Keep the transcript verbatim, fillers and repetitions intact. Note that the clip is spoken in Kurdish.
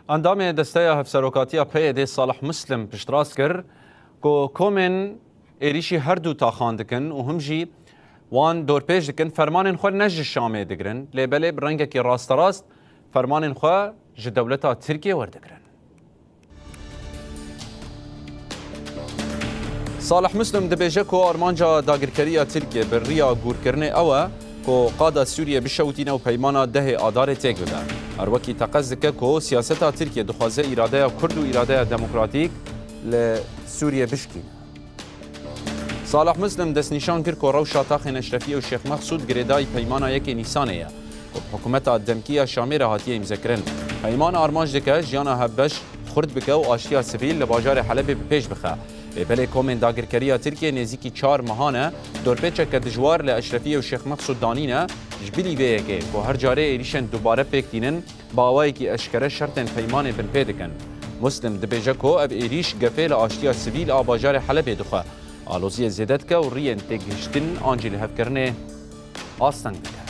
Endamê Desteya Hevserokatiya P Y D Salih Muslim piştrast kir ku komên êrîşî her du taxan dikin û him jî wan dorpêç dikin, fermanên xwe ne ji Şamê digirin, lê belê bi rengekî rasterast fermanên xwe ji dewleta Tirkiyê werdigirin. Salih Muslim dibêje ku armanca dagirkeriya Tirkiye bi riya gûrkirinê ew e ku qada Sûriye bişewitîne û peymana dehê Adarê têk bibe. Her wekî teqez dike ku siyaseta Tirkiye dixwaze îradeya Kurd û îradeya demokratîk li Sûriye bişkîne. Salih Muslim destnîşan kir ku rewşa taxên Eşrefiye û Şêx Mexsûd girêdayî peymana yekê Nîsanê ye ku bi hikûmeta demkî ya Şamê re hatiye îmzekirin. Peyman armanc dike jiyana hevbeş xurt bike û aştiya sivîl li bajarê Helebê bi pêş bixe. Lê belê komên dagirkeriya Tirkiye nêzîkî çar mehan e, dorpêçeke dijwar li Eşrefiye û Şêx Mexsûd danîne, ji bilî vê yekê ku her carê êrîşên dubare pêk tînin, bi awayekî eşkere şertên peymanê binpê dikin. Muslim dibêje ku ev êrîş gefê li aştiya sivîl a bajarê Helebê dixwe, aloziyê zêde dike û riyên têgihiştin an jî lihevkirinê asteng dike.